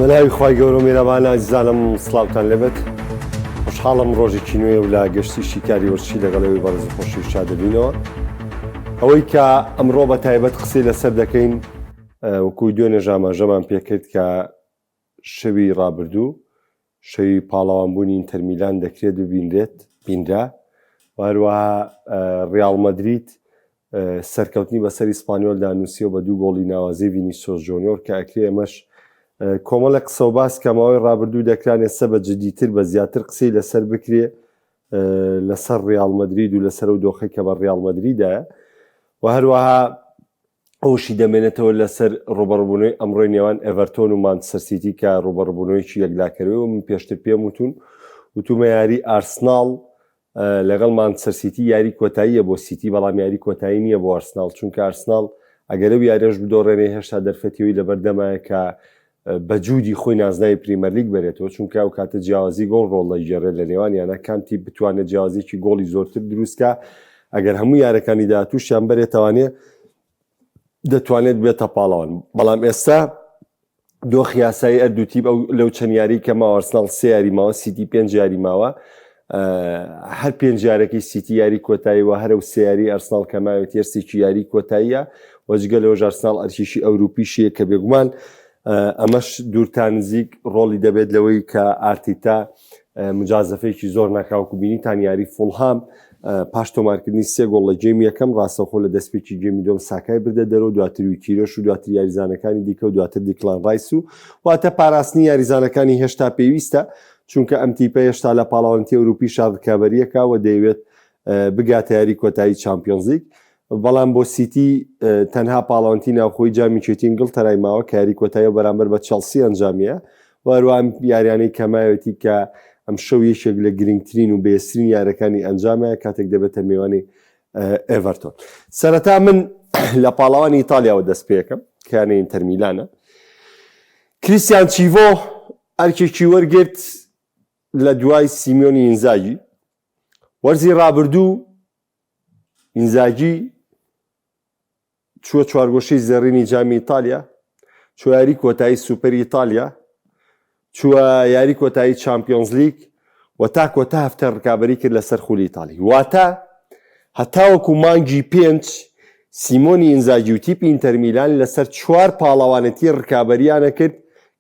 بەناوی خوای گەورە و میرەبان ئازیزانم سڵاوتان لێبێت خۆشحاڵم ڕۆژێکی نوێ و لە گەشتی شیکاری وەرزشی لەگەڵ ئێوەی بەڕێز و خۆشەویست شاد دەبینەوە ئەوەی کە ئەمڕۆ بە تایبەت قسەی لەسەر دەکەین وەکو دوێنێ ژاماژەمان پێکرد کە شەوی ڕابردوو شەوی پاڵەوانبوونی ئینتەرمیلان دەکرێت ببینرێت بینرا و هەروەها ڕیاڵ مەدرید سەرکەوتنی بەسەر ئیسپانیۆلدا نووسیەوە بە دوو گۆڵی ناوازەی ڤینیسۆس جۆنیۆر کە ئەکرێ ئەمەش کۆمەڵێک قسە و باس کە ماوەی ڕابردوو دەکران ئێستا بە جدیتر بە زیاتر قسەی لەسەر بکرێ لەسەر ڕیاڵ مەدرید و لەسەر ئەو دۆخەی کە بە ڕیاڵ مەدریدایە و هەروەها ئەوشی دەمێنێتەوە لەسەر ڕوبەڕبوونەوەی ئەمڕۆی نێوان ئێڤەرتۆن و مانچستەر سیتی کە ڕوبەڕبوونەوەیکی یەکلاکەرەوە من پێشتر پێم وتون وتومە یاری ئارسناڵ لەگەڵ مانچستەر سیتی یاری کۆتاییە بۆ سیتی بەڵام یاری کۆتایی نییە بۆ ئارسناڵ چونکە ئارسناڵ ئەگەر ئەو یاریەش بدۆڕێنێ هێشتا دەرفەتی ئەوی لەبەردەمایە کە بە جودی خۆی نازناوی پریمەرلیگ بەرێتەوە چونکە ئەو کاتە جیاوازی گۆڵ ڕۆڵ دەگێڕێت لە نێوان یانە کام تیپ بتوانێت جیاوازیکی گۆڵی زۆرتر دروستکا ئەگەر هەموو یارەکانی داهاتووشیان بەرێتەوانێ دەتوانێت بێتە پاڵەوان بەڵام ئێستا دۆخی یاسایی ئەردوو تیپ ئەو لەو چەند یاری کە ماوە ئارسناڵ سێ یاری ماوە سیتی پێنج یاری ماوە هەر پێنج یارەکەی سیتی یاری کۆتایی و هەرە و سێ یاری ئارسناڵ کە ماوێت هێرسێکی یاری کۆتاییە و جگە لەوەش ئارسناڵ ئەرکێکی ئەوروپیشیە کە بێگومان ئەمەش دوور تا نزیک ڕۆڵی دەبێت لەوەی کە ئارتیتا مجازەفەیەکی زۆر ناکاوەکو بینیتان یاری فوڵهام پاش تۆمارکردنی سێ گۆڵ لە گێمی یەکەم ڕاستەوخۆ لە دەستپێکی گێمی دووەم ساکای بردە دەرەوە دواتر ویکیرۆش و دواتر یاریزانەکانی دیکە و دواتر دیکلان ڕایس و واتە پاراستنی یاریزانەکانی هێشتا پێویستە چونکە ئەم تیپە هێشتا لە پاڵاوانێتی ئەوروپی ڕکابەریەکە و دەیەوێت بگاتە یاری کۆتایی چامپیۆنزلیگ بەڵام بۆ سیتی تەنها پاڵەوانتی ناوخۆی جامی یەکێتی ئینگڵتەرای ماوە کە یاری کۆتایی بەرامبەر بە چێڵسی ئەنجامیە و هەروەها ئەم یاریانەی کە ماوێتی کە ئەم شەو یەکێک لە گرنگترین و بەهێزترین یارەکانی ئەنجامە کاتێک دەبێتە میوانی ئێڤەرتۆن. سەرەتا من لە پاڵەوانی ئیتالیاوە دەست پێکەم کە یانەی ئینتەرمیلانە. کریستیان چیڤۆ ئەرکێکی وەرگرت لە دوای سیمیۆنی ئینزاگی وەرزی ڕابردوو ئینزاگی چووە چوارگۆشەی زێڕینی جامی ئیتالیا، چووە یاری کۆتایی سوپەری ئیتالیا، چووە یاری کۆتایی چامپیۆنزلیگ و تا کۆتا هەفتە ڕکابەری کرد لەسەر خولی ئیتالی. واتە هەتاوەکو مانگی پێنج سیمۆنی ئینزاگی و تیپی ئینتەرمیلان لەسەر چوار پاڵەوانێتی ڕکابەریانە کرد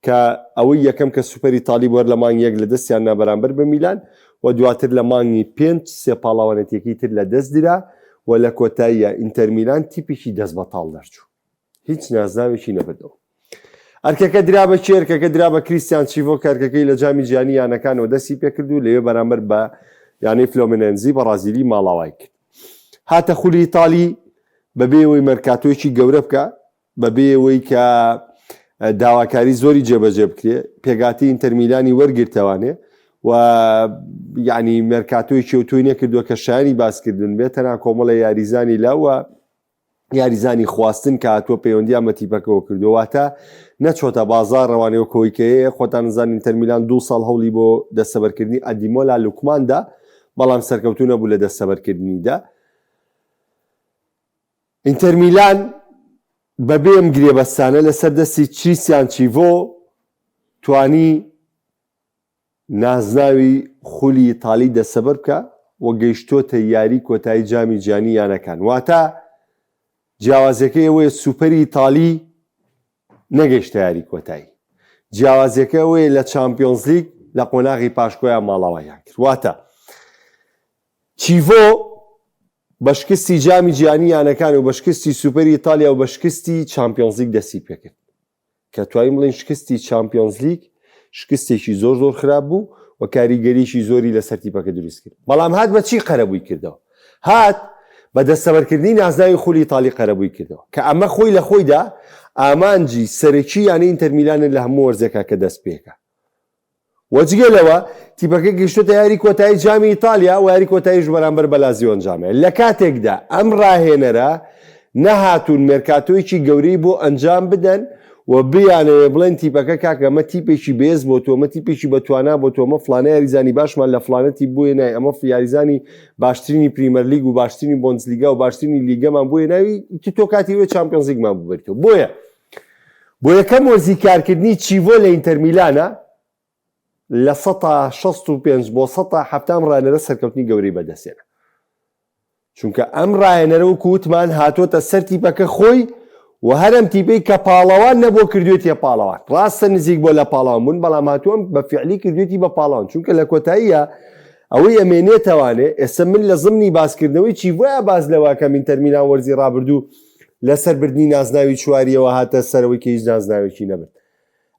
کە ئەوەی یەکەم کە سوپەری ئیتالی بووە لە مانگی یەک لەدەستیان نا بەرامبەر بە میلان و دواتر لە مانگی پێنج سێ پاڵەوانێتیەکەی تر لەدەست درا و لە کۆتاییا ئینتەرمیلان تیپێکی دەست بەتاڵ دەرچوو هیچ نازناوێکی نەبردەوە. ئەرکەکە درا بە کێ؟ ئەرکەکە درا بە کریستیان چیڤۆ کە ئەرکەکەی لە جامی جیهانی یانەکانەوە دەستی پێکرد و لەوێ بەرامبەر بە یانەی فلۆمینێنزی بەڕازیلی ماڵاوای کرد. هاتە خولی ئیتالی بەبێ ئەوەی مەرکاتۆیەکی گەورە بکا بەبێ ئەوەی کە داواکاری زۆری جێبەجێ بکرێ پێگاتی ئینتەرمیلانی وەرگرتەوانێ و یعنی مێرکاتۆی ئەوتۆی نەکردووە کە شایانی باسکردن بێت تەنها کۆمەڵە یاریزانی لاوە یاریزانی خواستن کە هاتووە پەیوەندیان بە تیپەکەەوە کردووە واتە نەچۆتە بازار ڕەوانەوە کۆیکەیە خۆتان زان ئینتەرمیلان دوو ساڵ هەوڵی بۆ دەستەبەرکردنی ئەدیمۆلا لوکماندا بەڵام سەرکەوتو نەبوو لە دەستەبەرکردنیدا ئینتەر میلان بەبێ ئەم گرێبەستانە لەسەر دەستی کریستیان چیڤۆ توانی نازناوی خولی ئیتالی دەستەبەر بکا و گەیشتۆتە یاری کۆتایی جامی جیهانی یانەکان واتە جیاوازیەکەی ئەوەیە سوپەری ئیتالی نەگەیشتە یاری کۆتایی جیاوازیەکە ئەوەیە لە چامپیۆنزلیگ لە قۆناغی پاشکۆیان ماڵاواییان کرد واتە چیڤۆ بە شکستی جامی جیهانی یانەکان و بە شکستی سوپەری ئیتالیا و بە شکستی چامپیۆنزلیگ دەستی پێکرد کە توانیم بڵێین شکستی چامپیۆنزلیگ شکستێکی زۆر زۆر خراپ بوو و کاریگەریی زۆری لەسەر تیپەکە دروست کرد بەڵام هات بە چی قەرەبووی کردەوە هات بە دەستەبەرکردنی نازناوی خولی ئیتالی قەرەبووی کردەوە کە ئەمە خۆی لە خۆیدا ئامانجی سەرەکی یانەی ئینتەرمیلانە لە هەموو وەرزێکا کە دەست پێکا و جگە لەوە تیپەکە گەیشتۆتە یاری کۆتایی جامی ئیتالیا و یاری کۆتاییش بەرامبەر بە لازیۆ ئەنجامەیە لە کاتێکدا ئەم راهێنەرە نەهاتوون مێرکاتۆیەکی گەورەی بۆ ئەنجام بدەن و بیانەوێ بڵێن تیپەکە کاکە ئەمە تیپێکی بەهێز بۆ تۆ ئەمە تیپێکی بەتوانا بۆ تۆ ئەمە فڵانە یاریزانی باشمان لە فڵانە تیپ بۆ هێنای ئەمە یاریزانی باشترینی پریمەرلیگ و باشترینی بۆندسلیگا و باشترینی لیگەمان بۆ هێناوی تۆ کاتی وێ چامپیۆنزلیگمان ببەریتەوە بۆیە. بۆ یەکەم وەرزی کارکردنی چیڤۆ لە ئینتەرمیلانە 65% بۆ 70% ئەم ڕاهێنەرە سەرکەوتنی گەورەی بەدەستهێنا. چونکە ئەم ڕاهێنەرە وەکو وتمان هاتۆتە سەر تیپەکە خۆی و هەر ئەم تیپەی کە پاڵەوان نەبووە کردوێتیە پاڵەوان. ڕاستە نزیک بووە لە پاڵەوان بوون بەڵام هاتووە بە فیعلی کردوێتی بە پاڵەوان چونکە لە کۆتاییە ئەوەی ئەمێنێتەوانێ ئێستا من لە زمنی باسکردنەوەی چیڤۆیا باس لەوە کەم ئینتەرمیلان وەرزی ڕابردوو لەسەر بردنی نازناوی چواریەوە هاتە سەرەوەی کە هیچ نازناوێکی نەبرد.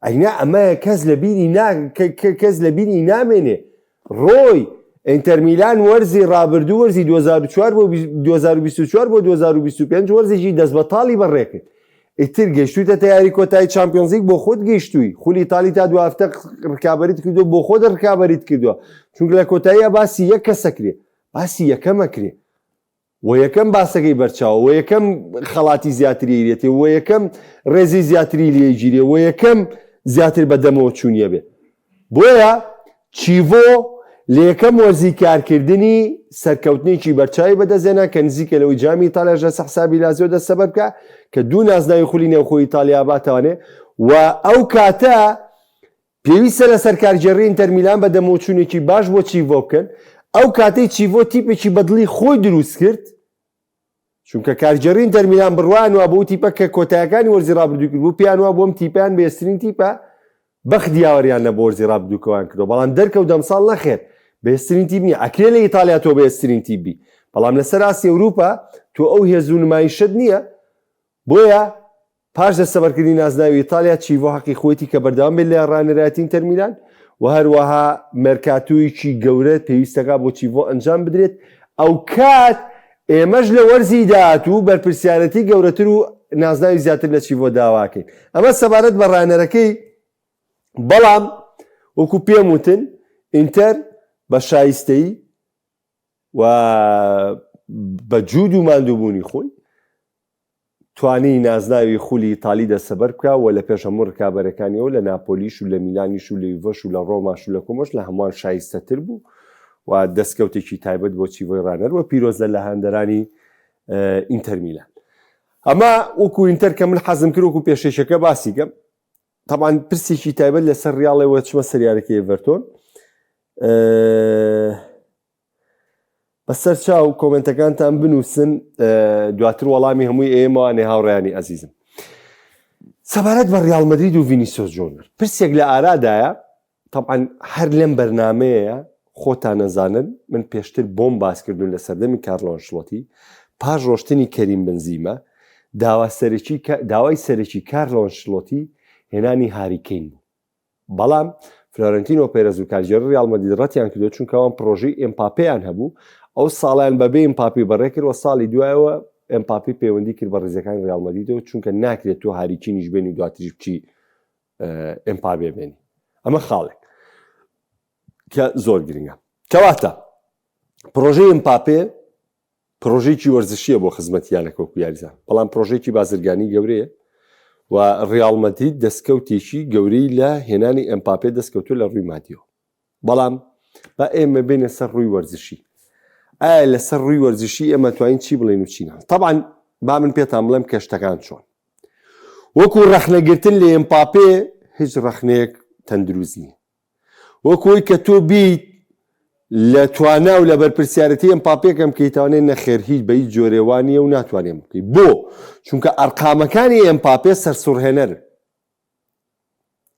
ئەینا ئەمە کەس لە بیری نا کەس لە بیری نامێنێ ڕۆی ئینتەرمیلان وەرزی ڕابردوو وەرزی 2004 بۆ 2024 بۆ 2025 وەرزێکی دەستبەتاڵی بەڕێکرد ئیتر گەشتویتە تەیاری کۆتایی چامپیۆنزلیگ بۆ خۆت گەیشتووی خولی ئیتالی تا دو هەفتە ڕکابەریت کردو بۆ خۆت ڕکابەریت کردووە چونکە لە کۆتاییە باسی یەک کەسەکرێ باسی یەکەمەکرێ وە یەکەم باسەکەی بەرچاوە وە یەکەم خەڵاتی زیاتری ئەیرێتێ وە یەکەم ڕێزی زیاتری لێ گیرێ وە یەکەم زیاتر بە دەمەوە چوونیە بێ بۆیە چیڤۆ لە یەکەم وەرزی کارکردنی سەرکەوتنێکی بەرچاوی بەدەستێنا کە نزیکە لەوەی جامی ئیتالیاش لەسەر حسابی لازیۆ دەستەبەر بکە کە دوو نازناوی خولی نێوخۆی ئیتالیا باتوانێ و ئەو کاتە پێویستە لەسەر کارگێڕی ئینتەر میلان بە دەمەوەچوونێکی باش بۆ چیڤۆ بکەن، ئەو کاتەی چیڤۆ تیپێکی بەدڵی خۆی دروستکرد، چونکە کارگێڕی ئینتەر میلان بڕوایان وابوو ئەو تیپە کە کۆتایەکانی وەرزی رابردووی کردبوو پێیان وابوو ئەم تیپەیان بەهێزترین تیپە، بەخت یاوەریان نەبوو وەرزی رابردوو کەوایان کردووە، بەڵام دەرکەوت ئەمساڵ نەخێر بەهێزترین تیپ نییە، ئەکرێ لە ئیتاڵیا تۆ بەهێزترین تیپ بی، بەڵام لەسەر ئاستی ئەوروپا تۆ ئەو هێز و نمایشەت نییە، بۆیە پاش دەستەبەرکردنی نازناوی ئیتالیا، چیڤۆ هەقی خۆیەتی کە بەردەوام بێت لە ڕاهێنەرایەتی ئینتەر میلان و هەروەها مێرکاتۆیەکی گەورە پێویستەکە بۆ چیڤۆ ئەنجام بدرێت، ئەوکات ئێمەش لە وەرزی داهاتوو بەرپرسیارێتی گەورەتر و نازناوی زیاتر لە چیڤۆ داواکەین. ئەمە سەبارەت بە ڕاهێنەرەکەی، بەڵام وەکو پێم وتن ئینتەر بە شایستەیی و بە جوود و ماندووبوونی خۆی توانی نازناوی خولی ئیتالی دەستەبەر بکا و لە پێش هەموو رکابەرەکانیەوە لە ناپۆلیش و لە میلانیش و لە یوڤەش و لە رۆماش و لە کۆمۆش لە هەمووان شایستەتر بوو و دەستکەوتێکی تایبەت بۆ چیڤۆی رانەر و پیرۆزە لە هاندەرانی ئینتەر میلان. ئەمە وەکو ئینتەر کە من حەزم کرد وەکو پێشێشەکە باسی کەم تەبان پرسێکی تایبەت لەسەر ریاڵێ وە چمە سەر یاریەکەی ئێڤەرتۆن. بەسەر چاو کۆمنتەکانتان بنووسن دواتر وەڵامی هەمووی ئێمەوانێ هاوڕیانی ئەزیزم سەبارەت بە ڕیاڵ مەدرید و ڤینیسیۆس جۆنەر پرسێک لە ئارادایە طبعا هەر لەم بەرنمەیە خۆتان نەزانن من پێشتر بۆم باسکردون لە سەردەمی کارلۆ ئەنشلۆتی پاش ڕۆشتنی کەریم بنزیمە داوا سەرەکی داوای سەرەکی کارلۆ ئەنشلۆتی هێنانی هاری کەین بوو بەڵام فلۆرنتینۆ پێرێز و کارگێڕی ریال مەدرید رەتیان کردەوە، چونکە ئەوان پڕۆژەی ئێمپاپێیان هەبوو، ئەو ساڵیان بەبێ ئێمپاپی بەڕێکرد و ساڵی دوایەوە ئێمپاپی پەیوەندی کرد بە ریزەکانی ریال مەدریدەوە، چونکە ناکرێت تۆ هاری کینیش بێنی و دواتریش بچی ئێمپاپێ بێنی. ئەمە خاڵێک کە زۆر گرنگە. کەواتە پڕۆژەی ئێمپاپێ پڕۆژەیەکی وەرزشییە بۆ خزمەتی یانەکە وەکو یاریزان، بەڵام پڕۆژەیەکی بازرگانی گەورەیە و ڕیاڵ مەدرید دەستکەوتێکی گەورەی لە هێنانی ئێمپاپێ دەستکەوتووە لە ڕووی مادیەوە. بەڵام با ئێمە بێینە سەر ڕووی وەرزشی. ئایا لەسەر ڕووی وەرزشی ئێمە توانین چی بڵێین و چی نا؟ تەبعەن با من پێتان بڵێم کە شتەکان چۆن. وەکو ڕەخنەگرتن لە ئێمپاپێ هیچ ڕەخنەیەک تەندروست نییە. وەک ئەوەی کە تۆ بیت لە توانا و لە بەرپرسیارەتی ئێمپاپێ کەم بکەیتەوانێ نەخێر هیچ بە هیچ جۆرێ وا نییە و ناتوانێ بکەی بۆ چونکە ئەرقامەکانی ئێمپاپێ سەرسوڕهێنەرن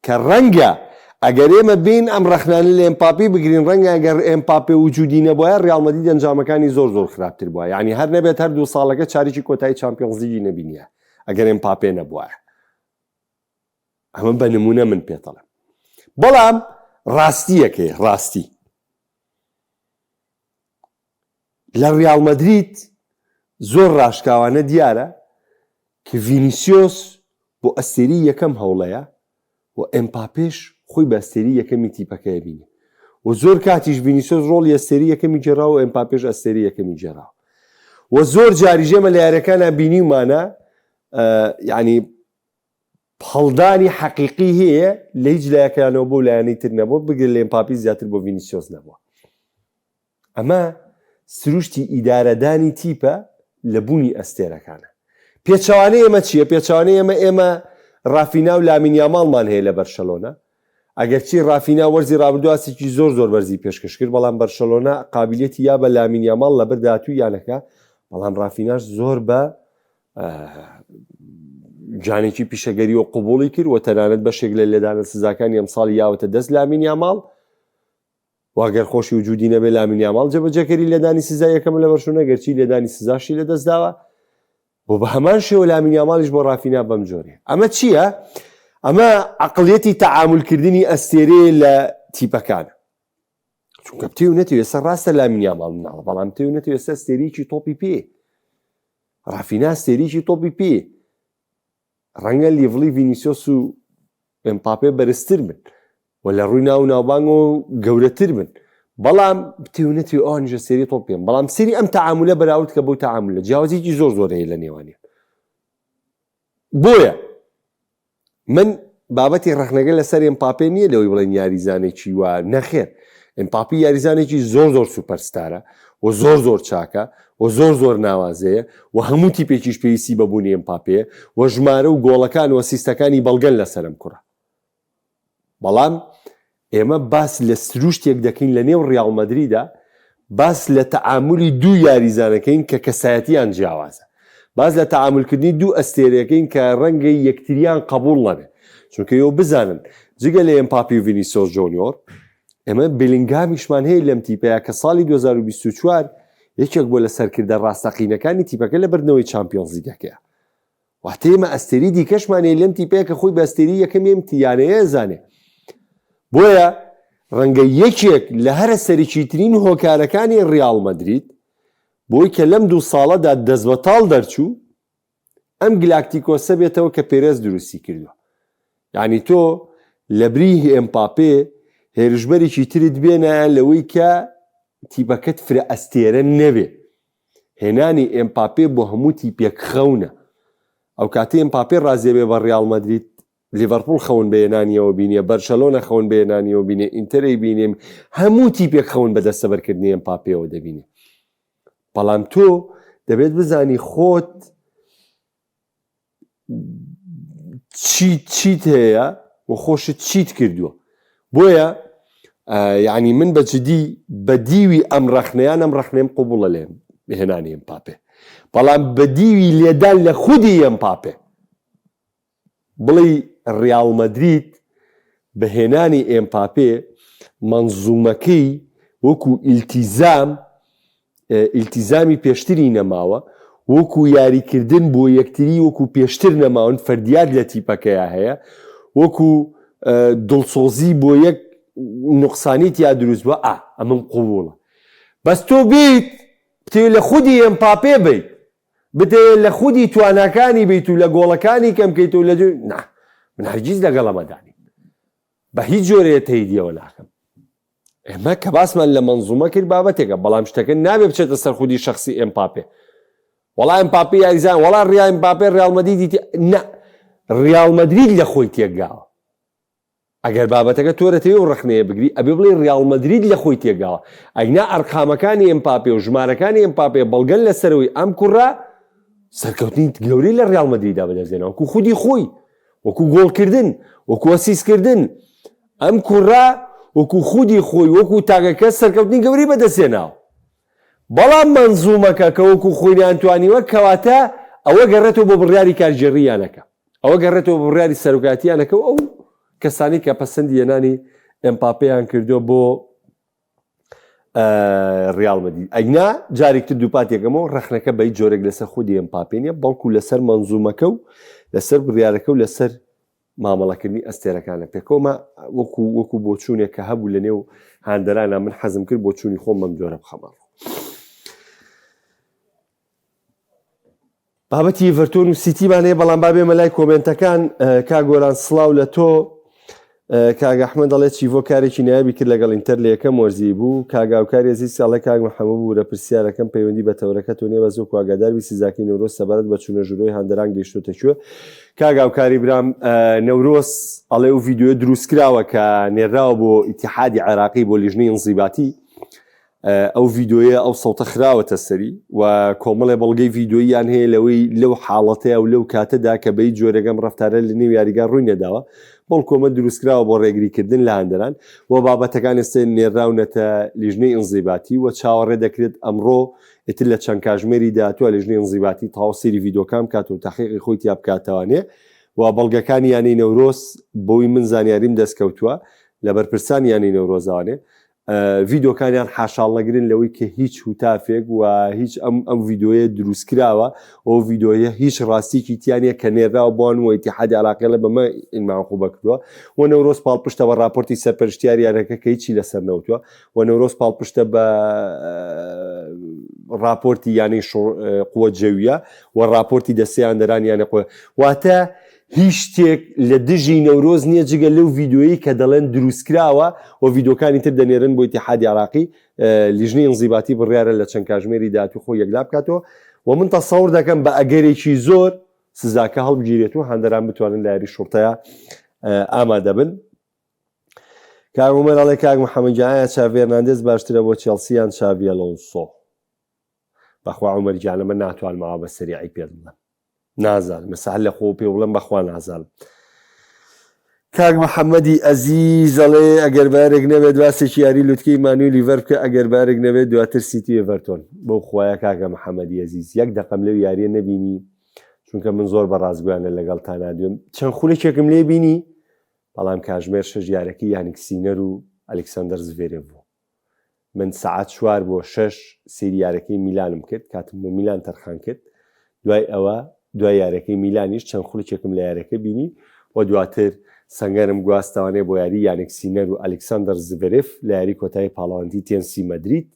کە ڕەنگە ئەگەر ئێمە بین ئەم ڕەخنانە لە ئێمپاپی بگرین ڕەنگە ئەگەر ئێمپاپێ وجودی نەبوایە ڕیاڵ مەدرید ئەنجامەکانی زۆر زۆر خراپتر بووە یعنی هەر نەبێت هەر دوو ساڵەکە چاریکی کۆتایی چامپیۆنزلیگی نەبینیە ئەگەر ئێمپاپێ نەبوایە ئەمە بە نمونە من پێتەڵێم بەڵام ڕاستیەکەی ڕاستی لە ڕیاڵ مەدرید زۆر ڕاشکاوانە دیارە کە ڤینیسیۆس بۆ ئەستێری یەکەم هەوڵەیە و ئێمپاپێش خۆی بە ئەستێری یەکەمی تیپەکەی بینی و زۆر کاتیش ڤینیسیۆس ڕۆڵی ئەستێری یەکەمی گێڕاوە و ئێمپاپێش ئەستێری یەکەمی گێڕاوە و زۆر جاریش ئێمە لە یاریەکانە بینیومانە یعنی هەڵدانی حەقیقی هەیە لە هیچ لایەکیانەوە بۆ لایەنەی تر نەبووە، بگرە لە ئێمپاپی زیاتر بۆ ڤینیسیۆس نەبووە. ئەمە سروشتی ئیدارەدانی تیپە لە بوونی ئەستێرەکانە. پێچەوانەی ئێمە چییە؟ پێچەوانەی ئێمە ئێمە ڕافینا و لامین یاماڵمان هەیە لە بەرشەلۆنە. ئەگەرچی ڕافینا وەرزی ڕابردوو ئاستێکی زۆر زۆر بەرزی پێشکەش کرد، بەڵام بەرشەلۆنە قابیلیەتی یا بە لامین یاماڵ لەبەر داهاتووی یانەکە، بەڵام ڕافیناش زۆر بە گیانێکی پیشەگەریەوە قبوڵی کرد و تەنانەت بەشێک لە لێدانە سزاکانی ئەمساڵی یاوەتە دەست لامین یاماڵ. و گەر خۆشی وجودی نەبێ لامین یاماڵ جێبەجێکەری لێدانی سزا یەکەمە لە بەرشلۆنە گەرچی لێدانی سزاشی لەدەستداوە بۆ بە هەمان شێوە لامین یاماڵیش بۆ ڕافینا بەم جۆرەیە. ئەمە چییە؟ ئەمە عەقڵیەتی تەعامولکردنی ئەستێرەیە لە تیپەکانە. چونکە بتێ و نەتێ ئێستا ڕاستە لامین یاماڵ مناڵە بەڵام بتێ و نەتێ ئێستا ئەستێرەیەکی تۆپی پێ. ڕافینا ئەستێرەیەکی تۆپی پێ. ڕەنگە level ی ڤینیسیۆس و ئێمپاپێ بەرزتر بن و لە ڕووی ناو و ناوبانگەوە گەورەتر بن بەڵام بتێ و نەتێ ئەوانیش ئەستێرەی تۆپ پێن بەڵام سری ئەم تەعامولە بەراورد کە بەو تەعامولە جیاوازیی زۆر زۆر هەیە لە نێوانیان بۆیە من بابەتی ڕەخنەگە لەسەر ئێمپاپێ نییە لەوەی بڵێن یاریزانێکی وا نەخێر ئێمپاپی یاریزانێکی زۆر زۆر سوپەرستارە و زۆر زۆر چاکە و زۆر زۆر ناوازەیە و هەموو تیپێکیش پێویستی بە بوونی ئێمپاپێیە و ژمارە و گۆڵەکان و ئەسیستەکانی بەڵگەن لەسەر ئەم کوڕە بەڵام ئێمە باس لە سروشتێک دەکەین لە نێو ڕیاڵ مەدریدا باس لە تەعامولی دوو یاریزانەکەین کە کەسایەتیان جیاوازە باس لە تەعامولکردنی دوو ئەستێرەکەین کە ڕەنگە یەکتریان قبوڵ نەبێت چونکە ئێوە بزانن جگە لە ئێمپاپی و ڤینیسیۆس جۆنیۆر ئێمە بێلینگهامیشمان هەیە لەم تیپەیە کە ساڵی 2024 یەکێک بووە لە سەرکردە ڕاستەقینەکانی تیپەکە لە بردنەوەی چامپیۆنزلیگەکەیە. واتە ئێمە ئەستێری دیکەشمان هەیە لەم تیپەیە کە خۆی بە ئەستێری یەکەمی ئەم یانەیە ئەزانێ. بۆیە ڕەنگە یەکێک لە هەرە سەرەکیترین هۆکارەکانی ڕیاڵ مەدرید بۆی کە لەم دوو ساڵەدا دەستبەتاڵ دەرچوو ئەم گلاکتیکۆسە بێتەوە کە پێرێز دروستی کردووە. یانی تۆ لەبری ئێمپاپێ هێرشبەرێکی ترت بێنایە لەوەی کە تیپەکەت فرە ئەستێرە نەبێ. هێنانی ئێمپاپێ بۆ هەموو تیپێک خەونە. ئەو کاتەی ئێمپاپێ ڕازیە بێ بە ڕیاڵ مەدرید، لیڤەرپوڵ خەون بە هێنانیەوە بینیە، بەرشەلۆنە خەون بە هێنانیەوە بینێ، ئینتەرەی بینێ، هەموو تیپێک خەون بە دەستەبەرکردنی ئێمپاپێوە دەبینێ. بەڵام تۆ دەبێت بزانی خۆت چی چیت هەیە و خۆشت چیت کردووە بۆیە یعنی من بە جدی بە دیوی ئەم ڕەخنەیان ئەم ڕەخنەیەم قوبوڵە لێم هێنانی ئەم پاپێ بەڵام بە دیوی لێدان لە خودی ئەم پاپێ بڵێی ڕیاڵ مەدرید بە هێنانی ئێمپاپێ مەنزومەکەی وەکو ئیلتیزام ئیلتیزامی پێشتری نەماوە، وەکو یاریکردن بۆ یەکتری وەکو پێشتر نەماون، فەردیات لە تیپەکەیا هەیە، وەکو دڵسۆزی بۆ یەک نوقسانی تیا دروست بووە، ئا ئەمەم قبوڵە. بەس تۆ بیت بتەوێت لە خودی ئێمپاپێ بیت بتەوێت لە خودی تواناکانی بیت و لە گۆڵەکانی کەم کەیت و لە نا من هەرگیز لەگەڵ ئەمەدا نیم بە هیچ جۆرێ تەیدیەوە ناکەم ئێمە کە باسمان لە مەنزومە کرد بابەتێکە بەڵام شتەکە نابێ بچێتە سەر خودی شخصی ئێمپاپێ وەڵا ئێمپاپێ یاریزان وەڵا ڕیا ئێمپاپێ ڕیاڵ مەدریدی نا ڕیاڵ مەدرید لە خۆی تێکگاوە ئەگەر بابەتەکە تۆ دەتەوێ ئەو ڕەخنەیە بگری ئەبێ بڵێی ڕیاڵ مەدرید لە خۆی تێگاوە ئەگنا ئەرقامەکانی ئێمپاپێ و ژمارەکانی ئێمپاپێ بەڵگەن لەسەرەوەی ئەم کوڕە سەرکەوتنی گەورەی لە ڕیاڵ مەدریدا بەدەستێنە وەکو خودی خۆی وەکو گۆڵکردن وەکو ئەسیستکردن ئەم کوڕە وەکو خودی خۆی وەکو تاکەکە سەرکەوتنی گەورەی بەدەستێناوە بەڵام مەنزومەکە کە وەکو خۆی نانتوانیوە کەواتە ئەوە گەڕێتەوە بۆ بڕیاری کارگێڕی یانەکە ئەوە گەڕێتەوە بۆ بڕیاری سەرۆکایەتی یانەکە و ئەو کەسانی کە پەسەندی هێنانی ئێمپاپێیان کردووە بۆ ڕیاڵ مەدرید ئەگنا جارێکتر دووپات یەکەمەوە ڕەخنەکە بە هیچ جۆرێک لەسەر خودی ئێمپاپێ نیە بەڵکو لەسەر مەنزومەکە و لەسەر بڕیارەکە و لەسەر مامەڵەکردنی ئەستێرەکانە پێکەوەمە وەکو وەکو بۆچوونێک کە هەبوو لە نێو هاندەرانە من حەزم کرد بۆچوونی خۆم بەم جۆرە بخەمە ڕوو. بابەتی ئیڤەرتۆن و سیتیمان هەیە بەڵام با بێمە لای کۆمێنتەکان کاک گۆران سڵاو لە تۆ کاک ئەحمەد دەڵێ چیڤۆ کارێکی نایابی کرد لەگەڵ ئینتەر لە یەکەم وەرزی بوو کاک هاوکاری ئەزیز ئەڵێ کاک محەممەد ببورە پرسیارەکەم پەیوەندی بە تەوەرەکەتەوە نییە بەس وەکو ئاگادار بی سزاکەی نەورۆز سەبارەت بە چوونە ژوورەوەی هاندەران گەیشتۆتە کوێ کاک هاوکاری برام نەورۆز ئەڵێ ئەو ڤیدیۆیە دروستکراوە کە نێراوە بۆ ئیتیحادی عێراقی بۆ لیژنەی ئینزیباتی. ئەو ڤیدۆیە ئەو سەوتە خراوەتە سەری و کۆمەڵێ بەڵگەی ڤیدۆییان هەیە لەوەی لەو حاڵەتەیە و لەو کاتەدا کە بە هیچ جۆرێک ئەم ڕەفتارە لە نێو یاریگا ڕووی نەداوە بەڵکو ئەمە دروستکراوە بۆ ڕێگریکردن لە هاندەران و بابەتەکان ئێستا نێرراونەتە لیژنەی ئینزیباتی و چاوەڕێ دەکرێت ئەمڕۆ ئیتر لە چەند کاژمێری داهاتووە لیژنەی ئینزیباتی تەواو سەیری ڤیدۆکان بکات و تەحقیقی خۆی تیا بکاتەوانێ و بەڵگەکانی یانەی نەورۆز بەوەی من زانیاریم دەستکەوتووە لە بەرپرسانی یانەی نەورۆزەوانێ ڤیدۆکانیان حاشاڵنەگرن لەوەی کە هیچ هوتافێک و هیچ ئەم ئەم ڤیدۆیە دروستکراوە ئەو ڤیدۆیە هیچ ڕاستیکی تیانە کە نێراوە بۆن و ئیتیحادی عراقی لە بەمە ئینماخوبە کردووە و نەورۆز پاڵپشتە بە راپۆرتی سەرپەرشتیار یانەکە کە هیچی لەسەر نەوتووە و نەورۆز پاڵپشتە بە راپۆرتی یانەی قوە جەویە و راپۆرتی دەستیان دەران یانە قوە واتە هیچ شتێک لە دژی نەورۆز نییە جگە لەو ڤیدیۆیەی کە دەڵێن دروستکراوە و ڤیدیۆکانی تر دەنێرن بۆ ئیتیحادی عێراقی، لیژنەی ئینزیباتی بڕیارە لە چەند کاژمێری داهاتوو خۆی یەکلا بکاتەوە و من تەسەور دەکەم بە ئەگەرێکی زۆر سزاکە هەڵبگیرێت و هاندەران بتوانن لە یاری شوڕتەیا ئامادەبن. کاک عومەر ئەڵێ کاک محەممەد گیان ئایا چاڤی هێرناندێز باشترە بۆ چێڵسی یان چاڤی ئەلۆنسۆ؟ بەخوا عومەر گیانە من ناتوانم ئاوا بە سەریعی پێت بڵێم. نازانم ئێستا هەر لە خۆوە پێ بڵێم بەخوا نازانم. کاک محەممەدی ئەزیز ئەڵێ ئەگەر بارێک نەبێت باسێکی یاری لوتکەی مانوی لیڤەر بکە ئەگەر بارێک نەبێت دواتر سیتی ئێڤەرتۆن بەو خوایە کاکە محەممەدی ئەزیز یەک دەقەم لەو یاریە نەبینی چونکە من زۆر بە ڕاستگویانە لەگەڵ تا نادوێم چەند خولەکێکم لێ بینی بەڵام کاژمێر شەش یارەکەی یانیک سینەر و ئەلکسەندەر زڤێرێڤ بوو من سەعات چوار بۆ شەش سەیری یارەکەی میلانم کرد، کاتم بۆ میلان تەرخان کرد، دوای ئەوە دوای یارەکەی میلانیش چەند خولکێکم لە یارەکە بینی و دواتر سەنگەرم گواستەوانێ بۆ یاری یانیک سینەر و ئەلیکساندەر زڤێرێف لە یاری کۆتایی پاڵەوانێتی تێنسی مەدرید،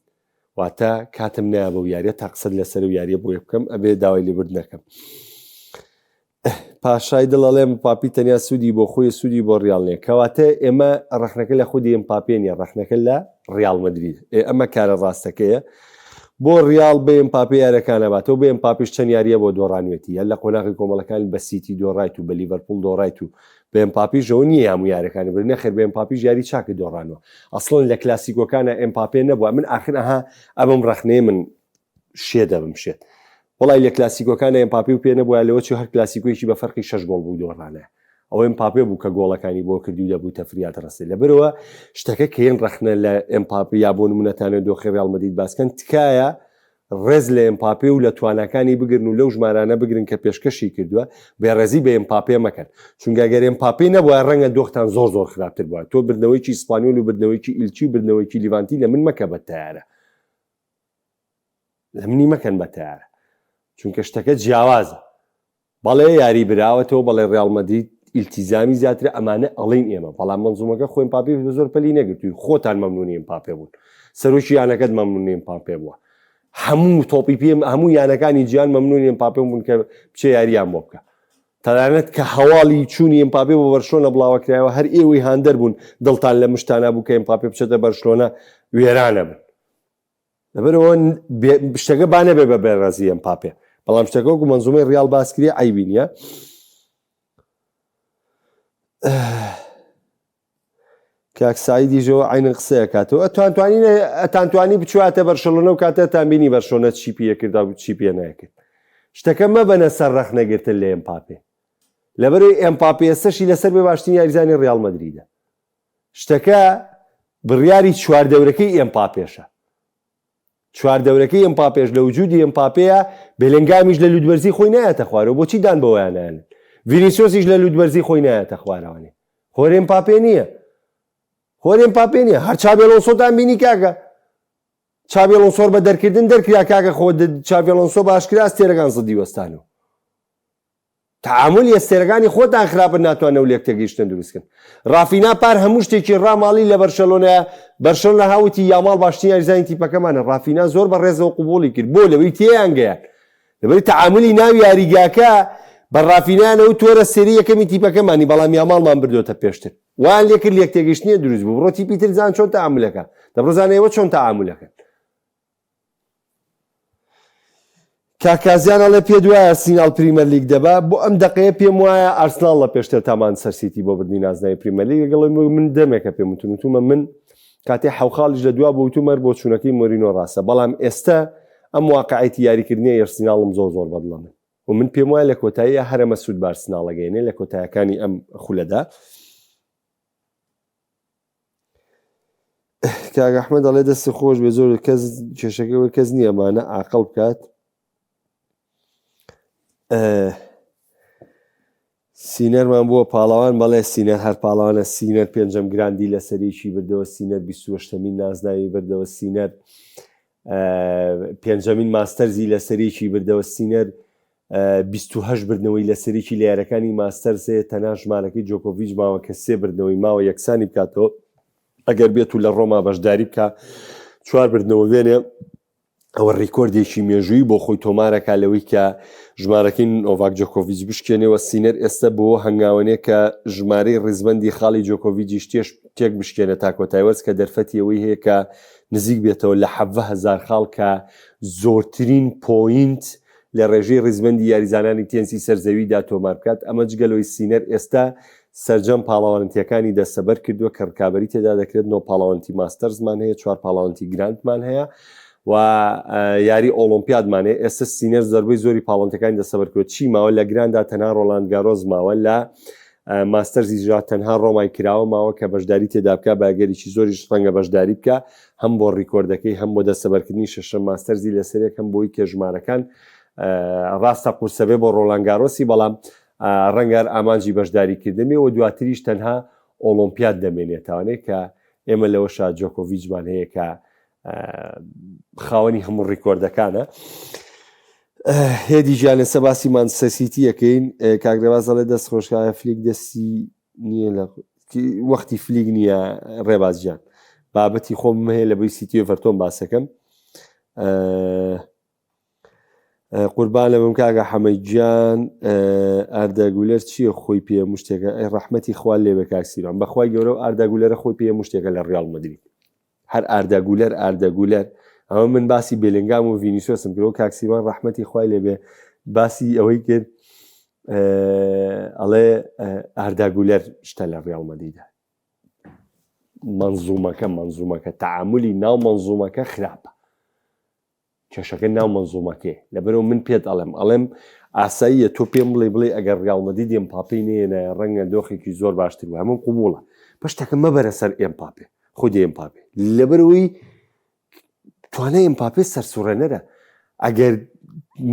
واتە کاتم نەیا بەو یاریە تا قسەت لەسەر ئەو یاریە بۆیە بکەم ئەبێ داوای لێبوردن نەکەم. پاشای دڵ ئەڵێ مپاپی تەنیا سوودی بۆ خۆی سوودی بۆ ڕیاڵ نییە کەواتە ئێمە ڕەخنەکە لە خودی ئێمپاپێ نییە ڕەخنەکە لە ڕیاڵ مەدرید ئێ ئەمە کارە ڕاستەکەیە بۆ ڕیاڵ بێ ئێمپاپێ یارەکانە باتەوە بێ ئێمپاپیش چەند یاریە بۆ دۆڕانوێتی هەر لە قۆناغی کۆمەڵەکان بە سیتی دۆڕایت و بە لیڤەرپوڵ دۆڕایت و بە ئێمپاپیشەوە نییە هەموو یارەکانی بر نەخێر بە ئێمپاپیش یاری چاکە دۆڕانوە ئەسڵەن لە کلاسیکۆکانە ئێمپاپێ نەبووە من ئاخر ئەها ئەمەم ڕەخنەیە من شێت ئەبم شێت. وەڵای لە کلاسیکۆکانا ئێمپاپێ و پێ نەبوایە لەوە چوو هەر کلاسیکۆیەکی بە فەرقی شەش گۆڵ بوو دۆڕانە. ئەوە ئێمپاپێ بوو کە گۆڵەکانی بۆ کردی و دەبوو تەفریات ڕەسێ. لەبەرئەوە شتەکە کە یەن ڕەخنە لە ئێمپاپێ یا بۆ نمونەتانە دۆخی ڕیاڵ مەدرید باس کەن تکایە ڕێز لە ئێمپاپێ و لە تواناکانی بگرن و لەو ژمارانە بگرن کە پێشکەشی کردووە بێڕێزی بە ئێمپاپێ مەکەن چونکە گەر ئێمپاپێ نەبوایە ڕەنگە دۆختان زۆر زۆر خراپتر بوایە تۆ بردنەوەیکی ئیسپانیۆل و بردنەوەیکی ئیلچی و بردنەوەیکی لیڤانتی لە من مەکە بە تەیارە لە منی مەکەن بە تەیارە چونکە شتەکە جیاوازە بەڵێ یاری براوەتەوە بەڵێ ڕیاڵ مەدرید ئیلتیزامی زیاترە ئەمانە ئەڵین ئێمە بەڵام منزومەکە خۆی پاپی بە زۆر پەلی نەگرتووی خۆتان مەمنونی پاپێ بوون سەرۆکی یانەکەت مەمنونی پاپێ بووە هەموو تۆپی پێم هەموو یانەکانی جیان مەمنونی پاپێ بوون کە بچێ یاریان بۆ بکە تەنانەت کە هەواڵی چوونی ئێمپاپێ بۆ بەرشلۆنە بڵاوەکرایەوە هەر ئێوەی هاندەر بوون دڵتان لە مشتانا بوو کە ئێمپاپێ بچێتە بەرشلۆنە وێرانە بن لەبەرئەوە شتەکە با نەبێ بە بێڕێزی ئێمپاپێ بەڵام شتەکە وەکو مەنزومەی ڕیاڵ باس کرێ عەیبی نییە. کاک سعیدیشەوە عینن قسەیە کاتەوە ئەتوانتوانی ئەتانتوانی بچواتە بەرشەلۆنە و کاتە تان بینی بەرشۆنە چی پێکردا و چی پێ ناکرد شتەکە مەبەنە سەر ڕەخنەگرتن لە ئێمپاپێ لەبەرەوەی ئێمپاپێ ئێستەشی لەسەر بێ باشترین یاریزانی ڕیاڵ مەدریدە شتەکە بڕیاری چواردەورەکەی ئێمپاپێشە. چواردەورەکەی ئێمپاپێش لە وجودی ئێمپاپێیە، بێلێنگامیش لە لوتبەرزی خۆی نایەتە خوارەوە، بۆچی دان بەوەیا نانێن؟ ڤینیسیۆسیش لە لوتبەرزی خۆی نایەتە خوارەوانێ. خۆر ئێمپاپێ نییە. خۆر ئێمپاپێ نییە. هەر چابی ئەلۆنسۆتان بینی کاکە. چابی ئەلۆنسۆر بە دەرکردن دەرکرا کاکە خۆ چابی ئەلۆنسۆ بە ئاشکرا ئەستێرەکان زدی وەستانەوە. تەعامولی ئەستێرەکانی خۆتان خراپن ناتوانن ئەو لێکتێگەیشتنە دروست کەن. ڕافینا پار هەموو شتێکی ڕاماڵی لە بەرشەلۆنەیە، بەرشەلۆنە ها وتی یاماڵ باشترین یاریزانی تیپەکەمانە، ڕافینا زۆر بە ڕێزەوە قبوڵی کرد، بۆ؟ لەوەی تێیان گەیان. لەبەری تەعامولی ناو یاریگاکە بە ڕافینایان ئەوت تۆ ئەستێرەی یەکەمی تیپەکەمانی بەڵام یاماڵمان بردۆتە پێشتر. وایان لێکرد لێکتێگەیشتنیە دروست بوو. بڕۆ تیپی تر بزان چۆن تەعامولەکە. دەبڕۆ زانە ئێوە چۆن تەعامولەکەن. کاک کازیان ئەڵێ پێت وایە ئەرسیناڵ پریمەرلیگ دەبا؟ بۆ ئەم دەقەیە پێم وایە ئارسناڵ لە پێشتر تا مانچستەر سیتی بۆ بردنی نازناوی پریمەرلیگ لەگەڵ من دەمێکە پێم وتون وتومە من. کاتێ حەوخاڵیش لە دوا بۆ وتومەر بۆچوونەکەی مۆرینۆ ڕاستە بەڵام ئێستا ئەم واقعێتی یاریکردنی ئەرسیناڵم زۆر زۆر بەدڵە من و من پێم وایە لە کۆتاییە هەرەمە سوود بارسناڵەگەێنێ لە کۆتایەکانی ئەم خولەدا. کاک ئەحمەد دەڵێ دەستی خۆش بێ زۆر کەس کێشەکە کەس نییە مانە ئاقل بکات سینەرمان بووە پاڵەوان بەڵێ سینەر هەر پاڵەوانە سینەر پێنجەم گراندی لەسەرێکی بردەوە سینەر بیستەمین نازناوی بردەوە سینەر پێنجەمین ماستەرزی لەسەرێکی بردەوە سینەر 28 بردنەوەی لەسەرێکی لە یارەکانی ماستەرز هەیە تەنها ژمارەکەی جۆکۆڤیچ ماوە کە سێ بردنەوەی ماوە یەکسانی بکاتەوە ئەگەر بێت و لە ڕۆما بەشداری بکە چوار بردنەوە وێنێ ئەوە ڕیکۆردێکی مێژووی بۆ خۆی تۆمارەکە لەوەی کە ژمارەکەی نۆڤاک جۆکۆڤیچ بشکێنەوە سینەر ئێستا بۆ هەنگاوەنێ کە ژمارەی ڕیزبندی خاڵی جۆکۆڤیجیش تێش تێک بشکێنە تا کۆتای وەرز کە دەرفەتی ئەوەی هەیە کە نزیک بێتەوە لە 17هزار خاڵ کە زۆرترین point لە ڕێژەی ڕیزبەندی یاریزانانی تێنسی سەر زەویدا تۆمار بکات، ئەمە جگە لەوەی سینەر ئێستا سەرجەم پاڵەوانێتییەکانی دەستەبەر کردووە کە ڕکابەری تێدا دەکرێت، نۆ پاڵەوانێتی ماستەرزمان هەیە، چوار پاڵەوانێتی گراندمان هەیە و یاری ئۆڵۆمپیادمان هەیە، ئێستا سینەر زۆربەی زۆری پاڵەوانێتیەکانی دەستەبەر کردووە، چی ماوە لە گراندا تەنها ڕۆلاند گارۆس ماوە، لە ماستەرزیشدا تەنها ڕۆمای کراوە ماوە کە بەشداری تێدا بکات، بە ئەگەرێکی زۆریش ڕەنگە بەشداری بکات، هەم بۆ ڕیکۆردەکەی هەم بۆ دەستەبەرکردنی شەشەم ماستەرزی لەسەرێک هەم بۆی کە ژمارەکان ڕاستە قورسەبێ بۆ ڕۆلان گارۆسی بەڵام ڕەنگار ئامانجی بەشداریکردن بێ و دواتریش تەنها ئۆڵۆمپیاد دەمێنێتوانێت کە ئێمە لەوەشا جۆکۆڤیچمان هەیە کە خاوەنی هەموو ڕیکۆردەکانە. هێدی ژیان لەسە باسی مانچستەر سیتی یەکەین کاک ڕێباز دەڵێ دەست خۆشکایە فلیک دەستی نییە لە وەختی فلیک نییە ڕێباز گیان بابەتی خۆم هەیە لە بۆی سیتی ئێڤەرتۆن باسەکەم قوربانە بم کاکە حەمەی گیان ئاردا گولەر چییە خۆی پێ مشتێکە ئەی ڕەحمەتی خوا لێ بە کاک سیروان بەخوای گەورە و ئاردا گولەرە خۆی پێ مشتێکە لە ڕیاڵ مەدرید هەر ئاردا گولەر ئاردا گولەر ئەمە من باسی بێلنگام و ڤینیسیۆسم کرد کاک سیروان ڕەحمەتی خوای لێبێ باسی ئەوەی کرد ئەڵێ ئاردا گولەر شتە لە ڕیاڵ مەدریدا منزومەکە منزومەکە تعاملی ناو منزومەکە خراپە کێشەکە ناو مەنزومەکەیە لەبەرئەوە من پێت ئەڵێم ئەڵێم ئاساییە تۆ پێم بڵێ بڵێ ئەگەر ڕیاڵ مەدرید ئێمپاپێی نەیەنایە ڕەنگە دۆخێکی زۆر باشتر بوو هەموو قبوڵە پشتەکە مەبەرە سەر ئێمپاپێ خودی ئێمپاپێ لەبەرئەوەی توانای ئێمپاپێ سەرسوڕێنەرە ئەگەر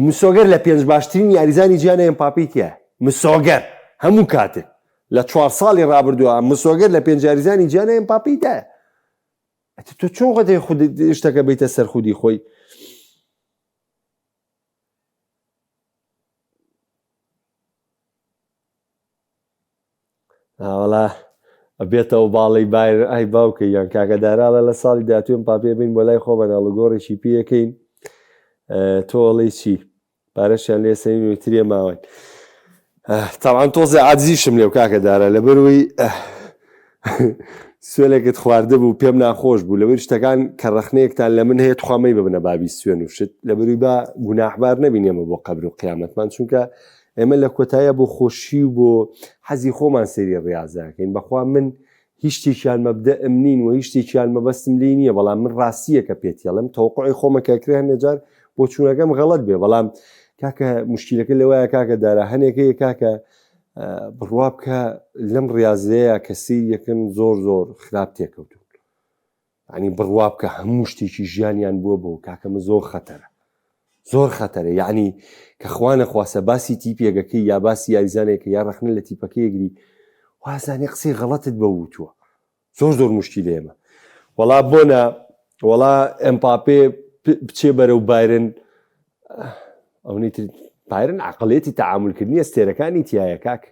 مسۆگەر لە پێنج باشترین یاریزانی جیهانە ئێمپاپێی تیایە مسۆگەر هەموو کاتێک لە چوار ساڵی ڕابردووە مسۆگەر لە پێنج یاریزانی جیهانە ئێمپاپێی تایە ئەتە تۆ چۆن خۆت خود شتەکە بیتە سەر خودی خۆی ئاوەڵا بێتەوە باڵی بایر ئای باوکە یان کاکە داراڵە لە ساڵی دااتوێن پاپێ بین بۆ لای خۆمان ئاڵوگۆڕێکی پێەکەین تۆ ئەڵێی چی پارەشیان لێ سەنین و ترێ ماون تاوان تۆزێ عادزیشم لێو کاکە دارا لەبەرەوەی سوێنێکت خواردە بوو پێم ناخۆش بوو لەبەر شتەکان کە ڕەخنەیەکتان لە من هەیە تخوامەی ببنە بابی سوێن و شت لەبەروی با گوناحبار نەبین ئێمە بۆ قەبر و قیامەتمان چونکە ئێمە لە کۆتایە بۆ خۆشی و بۆ حەزی خۆمان سەیری ڕاستەکەین بەخوا من هیچ شتێکیان مەبدەئم نین و هیچ شتێکیان مەبەستم لێی نییە بەڵام من ڕاستییەکە پێتیڵم تەوقعی خۆمە کە کرێ هەندێک جار بۆچوونەکەم غەڵەت بێ بەڵام کاکە مشکیلەکە لەوایە کاکە دارا هەنێکەیە کاکە بڕوا بکە لەم ڕاضەیە کە سیر یەکەم زۆر زۆر خراپ تێکەوتون ینی بڕوا بکە هەموو شتێکی ژیانیان بووە بۆ کاکەمە زۆر خەتەرە زۆر خەتەرە یعنی کە خوا نەخواستە باسی تیپێگەکەی یا باسی یاریزانێکە یا ڕەخنە لە تیپەکەی گری وازانێ قسەی غەڵەتت بە وتووە زۆر زۆر مشکی لێمە وەڵا بۆنە وەڵا ئەمپاپێ بچێ بەرەو بایرن ئەونی تر بایرن عقلێتی تەعاملکردنی ئەستێرەکانی تایە کاک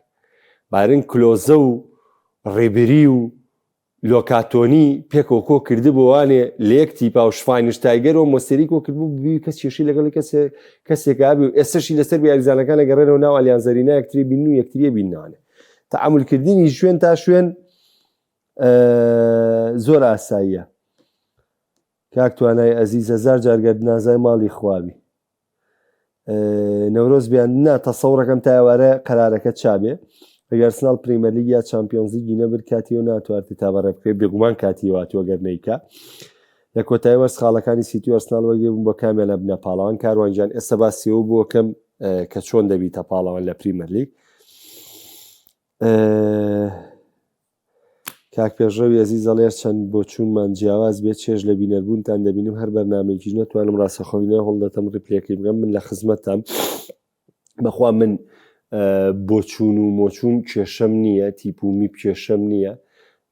بایرن کلۆزە و ڕێبری و لۆکاتۆنی پێکەوە کۆ کردبووانێ لە یەک تیپا و شفاینشتایگەر و مۆسێری کۆ کردبوو ببی کەس کێشەی لەگەڵی کەسێ کەسێکا بی و ئێستەشی لەسەر یاریزانەکان ئەگەڕێنەوە ناو ئەلیانز ئەرینا یەکتری بین و یەکتریە بیننانێ تەعامولکردنی شوێن تا شوێن زۆر ئاساییە کاک توانای ئەزیز هەزار جار گەردنازای ماڵی خوابی نەورۆز بیان نا تەسەوڕەکەم تا ئێوارە قەرارەکە چابێ. ئەگەر ئەرسناڵ پریمەرلیگ یا چامپیۆنزلیگی نەبرد کاتی ئەو ناتوارێت تا بەڕێ بکەوێت بێگومان کاتی هاتووە گەر نەیکا لە کۆتایی وەرز خاڵەکانی سیتی و ئەرسناڵ وەک یەک بوون بۆ کامیان ئەبنە پاڵەوان کاروان گیان ئێستا باسی ئەوە بۆکەم کە چۆن دەبیتە پاڵەوان لە پریمەرلیگ کاک پێشڕەوی ئەزیز ئەڵێ هەرچەند بۆچوونمان جیاواز بێت چێژ لە بینەربوونتان دەبینم هەر بەرنامەیەکیش نەتوانم ڕاستەخۆ بینەر هەوڵدەتەم replay ەکەی بکەم من لە خزمەتتام بەخوا من بۆچوون و مۆچوون کێشەم نییە تیپ و میپ کێشەم نییە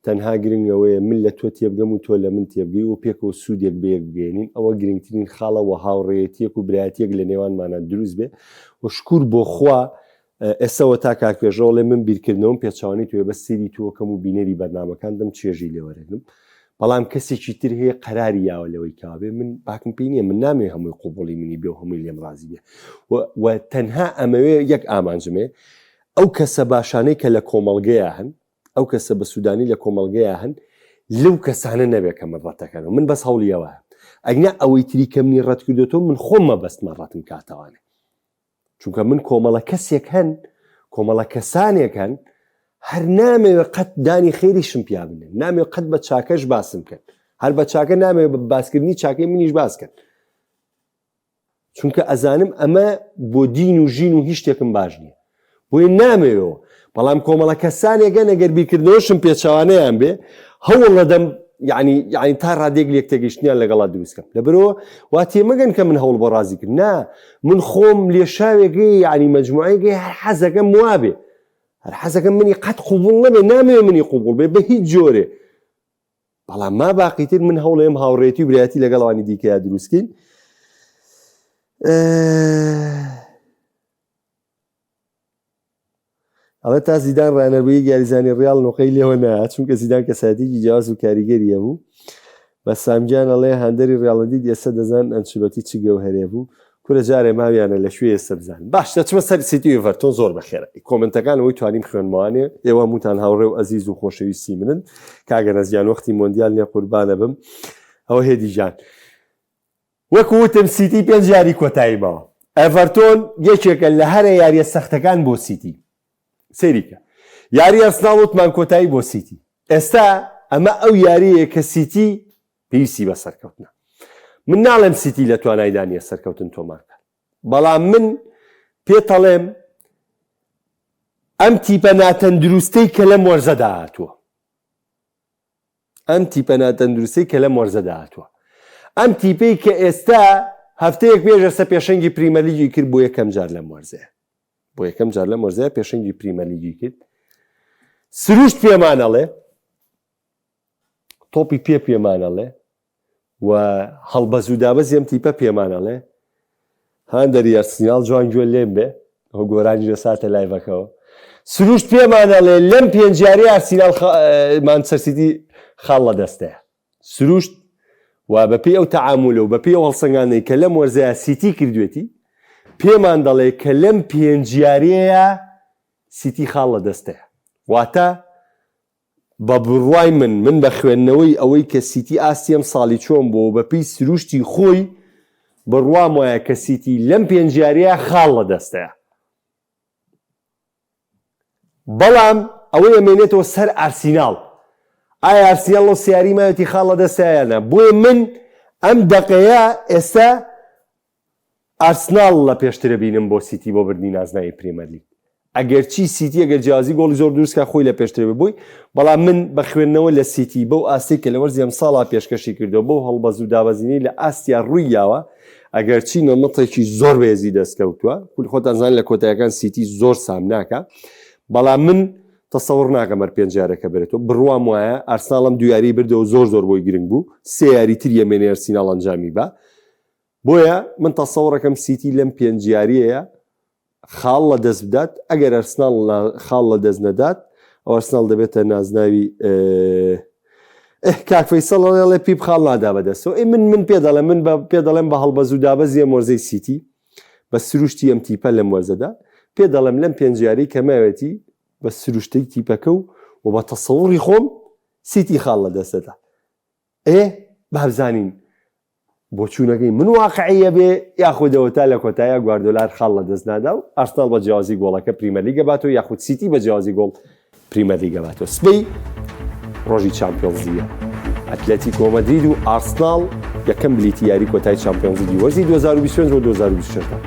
تەنها گرنگەوەیە من لە تۆ تێبگەم و تۆ لە من تێبگەی و پێکەوە سوودێک بە یەک بگەێنین ئەوە گرنگترین خاڵە وە هاوڕێیەتیەک و برایەتیەک لە نێوانمانە دروست بێ و شکور بۆ خوا ئێستا وەتا کاک پێشڕەو ئەڵێ من بیرکردنەوەم پێچەوانەی تۆیە بەس سەیری تۆکەم و بینەری بەرنامەکان دەم چێژی لێ وەرەگرم بەڵام کەسێکی تر هەیە قەراری یاوە لەوەی کاوێ من باکم پێی نییە من نامەوێ هەمووی قوبوڵی منی بێ و هەمووی لێم ڕازی بێ و تەنها ئەمەوێ یەک ئامانجمێ ئەو کەسە باشانەی کە لە کۆمەڵگەیە هەن ئەو کەسە بە سوودانی لە کۆمەڵگەیە هەن لەو کەسانە نەبێت کە من ڕەتەکەنەوە من بەس هەوڵیەوە ئەگنا ئەوەی تری کە منی ڕەت کردێتەوە من خۆم مەبەستمە ڕەتم کاتەوانێ چونکە من کۆمەڵە کەسێک هەن کۆمەڵە کەسانێک هەن هەر نامەوێ قەت دانی خێریشم پیا بنێن نامەوێ قەت بە چاکەش باسم بکەن هەر بە چاکە نامەوێ بە باسکردنی چاکەی منیش باسکەن چونکە ئەزانم ئەمە بۆ دین و ژین و هیچ شتێکم باش نییە بۆیە نامەوێەوە بەڵام کۆمەڵە کەسانێکن ئەگەر بیرکردنەوەشم پێچەوانەیان بێ هەوڵ دەدەم یعنی یعنی تا ڕادێک لێک تێگەیشتنیان لەگەڵا دروستکەم لەبەرەوە وا تێمەگەن کە من هەوڵ بۆ ڕازی کرد نا من خۆم لێشاوێگەی یعنی مەجموعەیەگەی هەر حەزەکەم وابێ هەر حەزەکەم منی قەت قوبوڵ نەبێ نامەوێ منی قوبوڵ بێ بە هیچ جۆرێ بەڵام ما باقی تر من هەوڵێم هاوڕێتی و برایەتی لەگەڵ ئەوانی دیکەیا دروستکەین ئەڵێ تا زیدان ڕانەر بوو یەک یاریزانی ڕیاڵ نۆقەی لێوە نایە چونکە زیدان کەسایەتیکی جیاواز و کاریگەری هەبوو بە سامگیان ئەڵێ هاندەری ڕیاڵەدید ئێستا دەزان ئەنچلۆتی چ گەوهەرێ بوو کورە جارێ ماویانە لە کوێ ئێستا بزان باش دەچمە سەر سیتی و ئێڤەرتۆن زۆر بەخێرە comment ەکان ئەوەی توانیم خوێنمەوانێ ئێوە هەمووتان هاوڕێ و ئەزیز و خۆشەویستی منن کاگە نەزیان وەختی مۆندیال نیە قوربانە بم ئەوە هێدی گیان وەکو وتم سیتی پێنج یاری کۆتایی ماوە. ئێڤەرتۆن یەکێکە لە هەرە یاریە سەختەکان بۆ سیتی. سەیری کە. یاری ئەرسناڵ وتمان کۆتایی بۆ سیتی. ئێستا ئەمە ئەو یاریەیە کە سیتی پێویستی بە سەرکەوتنە. من ناڵێم سیتی لە توانایدا نییە سەرکەوتن تۆمار بکات. بەڵام من پێتەڵێم ئەم تیپە ناتەندروستەی کە لەم وەرزەدا هاتووە. ئەم تیپە ناتەندروستەی کە لەم وەرزەدا هاتووە. ئەم تیپەی کە ئێستا هەفتەیەک پێش ئێستا پێشەنگی پریمەرلیگی کرد بۆ یەکەم جار لەم وەرزەیە. بۆ یەکەم جار لەم وەرزەیە پێشەنگی پریمەرلیگی کرد. سروشت پێمان ئەڵێ تۆپی پێ پێمان ئەڵێ و هەڵبەز و دابەزی ئەم تیپە پێمان ئەڵێ هاندەری ئەرسیناڵ جوان گوێ لێم بێ ئەو گۆرانی لە ساتە live ەکەوە سروشت پێمان ئەڵێ لەم پێنج یاری ئارسیناڵ مانچستەر سیتی خاڵ لە دەستەیە سروشت و بەپێی ئەو تەعامولە و بەپێی ئەو هەڵسەنگاندنەی کە لەم وەرزەیە سیتی کردوێتی پێمان دەڵێ کە لەم پێنج یاریەیە سیتی خاڵ لە دەستەیە واتە بە بڕوای من، من بە خوێندنەوەی ئەوەی کە سیتی ئاستی ئەم ساڵی چۆن بووە و بەپێی سروشتی خۆی، بڕوام وایە کە سیتی لەم پێنج یارییە خاڵ لە دەستەیە. بەڵام ئەوەی ئەمێنێتەوە سەر ئارسیناڵ. ئایا ئارسیناڵ لەو سێ یاریی ماوێتی خاڵ لە دەستەیە یان نا؟ بۆیە من ئەم دەقەیە ئێستا ئارسناڵ لە پێشترە بینم بۆ سیتی بۆ بردنی نازناوی پرێمەرلیگ. ئەگەرچی سیتی ئەگەر جیاوازی گۆڵی زۆر دروست کا خۆی لە پێشترە بێ بۆی، بەڵام من بە خوێندنەوە لە سیتی بەو ئاستەی کە لە وەرزی ئەمساڵا پێشکەشی کردووە بەو هەڵبەز و دابەزینەی لە ئاستیا ڕووی یاوە ئەگەرچی نەمەتێکی زۆر بەهێزی دەستکەوتووە خۆتان زان لە کۆتایەکان سیتی زۆر سامناکە بەڵام من تەسەوڕ ناکەم هەر پێنج یارەکە بەرێتەوە بڕوام وایە ئارسناڵ ئەم دوو یاریی بردەوە زۆر زۆر بۆی گرنگ بوو سێ یاری تر یەمێنێ ئەرسیناڵ ئەنجامی با بۆیە من تەسەوڕەکەم سیتی لەم پێنج یاریەیە خاڵ لە دەست بدات ئەگەر ئەرسناڵ خاڵ لە دەست نەدات ئەو ئەرسناڵ دەبێتە نازناوی ئه کاک فەیسەڵ ئەڵێ پیپ خاڵ نادا بەدەستەوە ئێ من من پێ دەڵێم من بە پێ دەڵێم بە هەڵبەز و دابەزی ئەم وەرزەی سیتی بە سروشتی ئەم تیپە لەم وەرزەدا پێ دەڵێم لەم پێنج یاری کە ماوێتی بە سروشتەی تیپەکە و و بە تەسەوڕی خۆم سیتی خاڵ لە دەست دەدا ئێ با بزانین. بۆچوونەکەی من واقعیە بێ یاخود ئەوەتا لە کۆتاییا گواردۆلا هەر خاڵ لەدەست نادا و ئارسناڵ بە جیاوازی گۆڵەکە پریمەرلیگ ئەباتەوە یاخود سیتی بە جیاوازی گۆڵ پریمەرلیگ ئەباتەوە. سبەی ڕۆژی چامپیۆنزلیگە ئەتلەتیکۆ مەدرید و ئارسناڵ یەکەم بلیتی یاری کۆتای چامپیۆنزلیگی وەرزی 2025 بۆ 2026 دا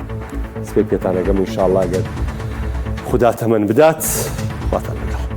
سبەی پێتانەگەم ئینشاءاللە گەر خودا تەمەن بدات خواتان لەگەڵ.